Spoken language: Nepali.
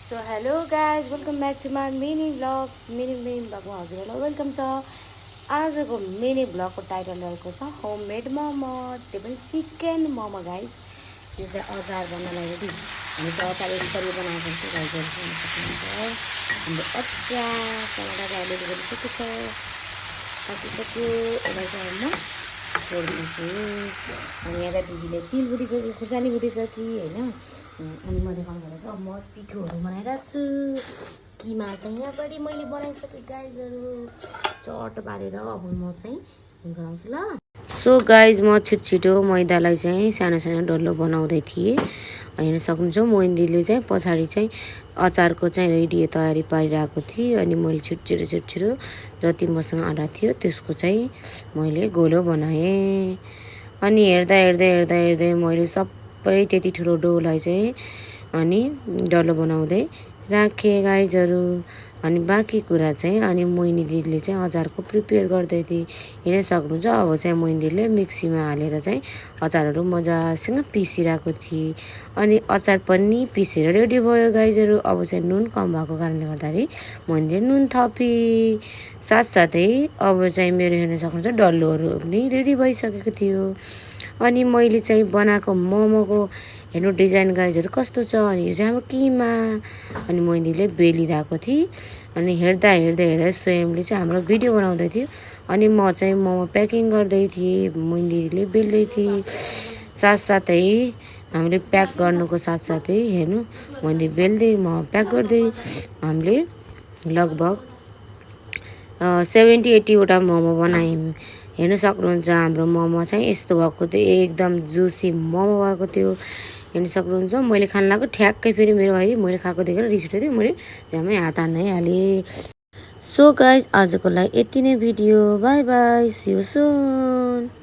So hello guys, welcome back to my mini vlog. Mini vlog मा हजुरहरुलाई वेलकम छ। आजको मिनी भ्लग को टाइटल रहेको छ होममेड मोमो, त्यो पनि चिकन मोमो गाइस। यो चाहिँ अचार बनाउनलाई रेडी। हामी चाहिँ अचार यसरी बनाएको छ गाइस, हेर्न सक्नुहुन्छ। हाम्रो अचार टमाटर हालेर गरिसकेको छ। सकिसक्यो। यसलाई चाहिँ म छोड्दिन्छु। अनि यहाँ दिदीले तिल भुटिसक्यो, खुर्सानी भुटिसक्यो हैन। अनि म देखाउनु पर्छ। अब म पिठोहरू बनाइरहेको छु। किमा चाहिँ यहाँपट्टि मैले बनाइसकेँ गाइजहरू, चट पारेर। अब म चाहिँ गराउँछु ल। सो गाइज म छिटो मैदालाई चाहिँ सानो सानो डल्लो बनाउँदै थिएँ। हेर्न सक्नुहुन्छ मोहिन्दीले चाहिँ पछाडि चाहिँ अचारको चाहिँ रेडी तयारी पारिरहेको थिएँ। अनि मैले छिटो जति मसँग आँटा थियो त्यसको चाहिँ मैले गोलो बनाएँ। अनि हेर्दै मैले सबै त्यति ठुलो डोलाई चाहिँ अनि डल्लो बनाउँदै राखेँ गाइजहरू। अनि बाँकी कुरा चाहिँ अनि मोहिनी दिदीले चाहिँ अचारको प्रिपेयर गर्दै थिए, हेर्न सक्नुहुन्छ। अब चाहिँ मोहिनी दिदीले मिक्सीमा हालेर चाहिँ अचारहरू मजासँग पिसिरहेको थिए। अनि अचार पनि पिसेर रेडी भयो गाइजहरू। अब चाहिँ नुन कम भएको कारणले गर्दाखेरि मोहिनी दिदीले नुन थपी। साथसाथै अब चाहिँ मेरो हेर्न सक्नुहुन्छ डल्लोहरू पनि रेडी भइसकेको थियो। अनि मैले चाहिँ बनाएको मोमोको हेर्नु डिजाइन गाइजहरू कस्तो छ। अनि यो चाहिँ हाम्रो किमा। अनि मोहिनीले बेलिरहेको थिएँ। अनि हेर्दा स्वयंले चाहिँ हाम्रो भिडियो बनाउँदै थियो। अनि म चाहिँ मोमो प्याकिङ गर्दै थिएँ, मोहिनीले बेल्दै थिएँ। साथसाथै हामीले प्याक गर्नुको साथसाथै हेर्नु मोहिनी बेल्दै म प्याक गर्दै हामीले लगभग 70-80 वटा मोमो बनायौँ। हेर्न सक्नुहुन्छ हाम्रो मोमो चाहिँ यस्तो भएको थियो, एकदम जुसी मोमो भएको थियो। हेर्न सक्नुहुन्छ। मैले खान लाग्यो ठ्याक्कै फेरि मेरो भाइ मैले खाएको देखेर रिस उठ्यो थियो। मैले झ्यामै हात हान्नै हालेँ। सो गाइज आजको लागि यति नै video. Bye bye, see you soon.